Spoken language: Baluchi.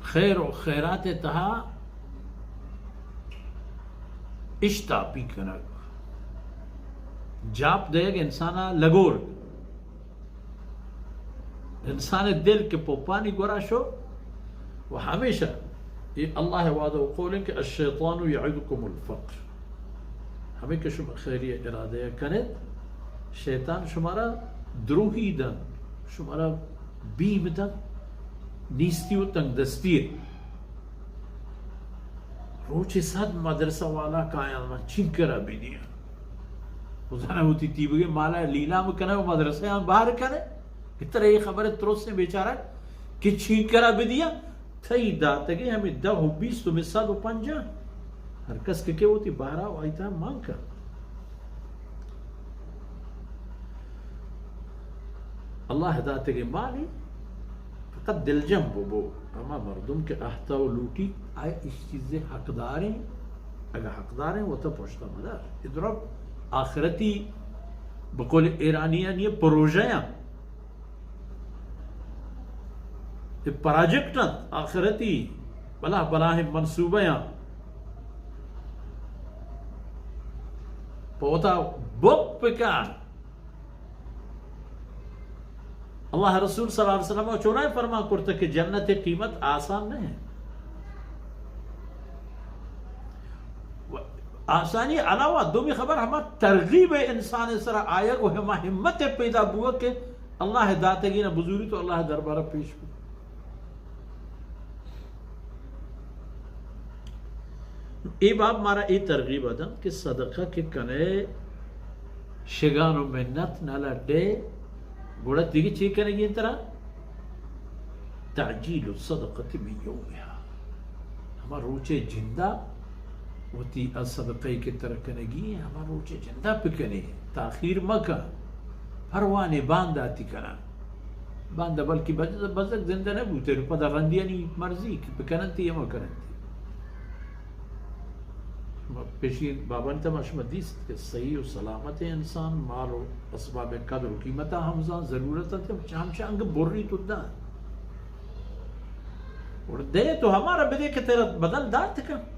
خیر و خیرات تہا اشتاپی کنگ، جاپ دیگ انسانا لگور، انسان دل کہ پوپانی گورا شو و ہمیشہ یہ اللہ وعدہ و قول ہے کہ الشیطان یعدکم الفقر، ہمیں کہ شما خیری ارادہ کنت، شیطان شمارا دروہی دن، شمارا بیم دن، نیستی و تنگ دستی۔ روچے صد مدرسہ والا کایاں، من چینکرا بدیاں۔ و زانا وتی تیبگے مالا لیلام کنه و مدرسہ آن بہر کنه۔ کہ ترا یہ خبر ترسیں بیچارہ کہ چینکرا بدیاں، تئی داتگے ہمیں دہ و بیست و صد و پنجاہ۔ ہر کس کہ کہ وتی بہرا و آئی تہا مان کن۔ اللہ داتگے مالی، فقط دلجم بو بو۔ ہما مردم کہ اہتا و لوٹی، آئے اس چیزے حقداریں، اگہ حقداریں، وتا پشتا مدار۔ ادرا آخرتی، بقول ایرانیانی پروژہ ہیں، یہ پراجیکٹ ہیں، آخرتی بلاہ بلاہیں منصوبہ ہیں۔ پوتا بک پکان۔ اللہ رسول صلی اللہ علیہ وسلم چونائے فرما کرتا کہ جنت قیمت آسان نہیں۔ و آسانی علاوہ دومی خبر ہما ترغیب انسان سر آیگ و ہما ہمت پیدا بوا کہ اللہ داتگین بزوری تو اللہ دربارہ پیش کو۔ اے باب مارا اے ترغیب دنت کہ صدقہ کہ کنے، شگان و منت نہ لڈے، گڑا دیگہ چے کنگی انت ترا؟ تعجیل الصدقۃ من یومہا، ہما روچے جندا وتی آ صدقہ کہ ترا کنگی ہیں، ہما روچے جندا بکنے، تاخیر مکن، پروانے باندا تی کنن۔ باندا بلکہ بز-، بزگ زندہ نہ بوتے، پدا رندیانی مرضی کہ بکننتی یا مکننتی۔ پیشی بابانی تما شما دیست کہ صحیح و سلامت انسان مال و اسباب قدر و قیمتا ہم زان، ضرورت انت، ہمچہ انگ بری تو دان۔ اور دے تو ہمارا بدے کہ تیرا بدل دات کن۔